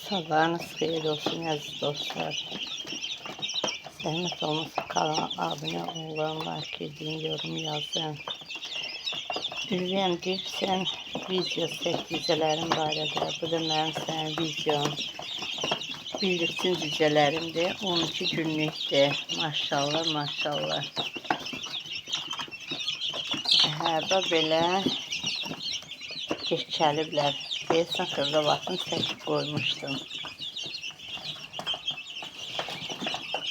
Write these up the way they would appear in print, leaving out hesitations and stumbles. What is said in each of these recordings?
Sabahınız xeyir olsun əziz dostlar. Zəhmət olmasa kanala abunə olun, like edin, yorum yazın. Ürəyim deyib sən video çək cücələrim barədə. Bu da mənim sənin videom. Bildirçin cücələrimdir. 12 günlükdür. Maşallah, maşallah. Hə, belə keçəliblər. Deyəsən xırdavatını çəkib qoymuşdum.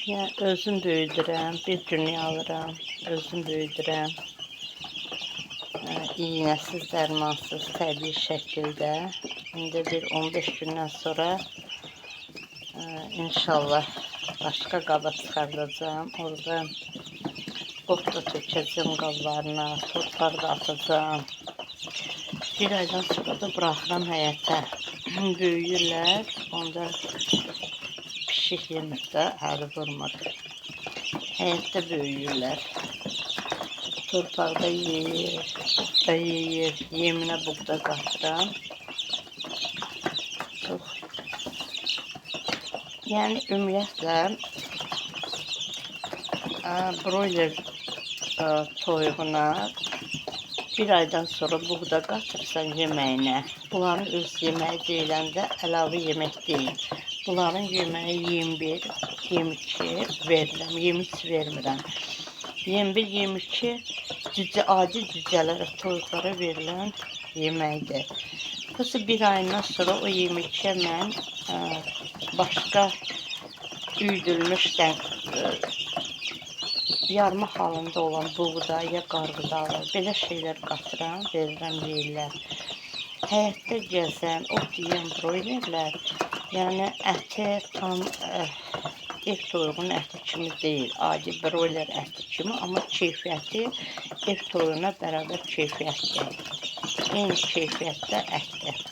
Yəni özüm böyüdürəm, bir günlük alıram, özüm böyüdürəm. İynəsiz, dərmansız, təbii şəkildə. İndi bir 15 gündən sonra inşallah başqa qaba çıxardacağam. Orada ot da tökəcəm qablarına, torpaq da atacağam. Bir aydan sonra da buraxıram həyətə. Böyüyürlər. Onda pişik yemir də, əri vurmur. Həyətdə böyüyürlər. Torpaqda yeyir, otda yeyir, yeminə buğda qatıram. Çox. Yəni ümumiyyətlə broiler toyuğuna bir aydan sonra buğda qatırsan yeməyinə. Bunların öz yeməyi deyiləndə əlavə yemək deyil. Bunların yeməyi 21, 22 verirəm, 23 vermirəm. 21, 22 cücə, adi cücələrə, toyuqlara verilən yeməkdir. Prosta bir ayından sonra o 22-yə mən başqa üyüdülmüş yarma halında olan buğda ya qarğıdalı, belə şeylər qatıram, verirəm, yeyirlər. Həyətdə gəzən, ot yeyən broilerlər, yəni əti tam ev toyuğunun əti kimi deyil, adi broiler əti kimi, amma keyfiyyəti ev toyuğuna bərabər keyfiyyətdir. Eyni keyfiyyətdə ətdir.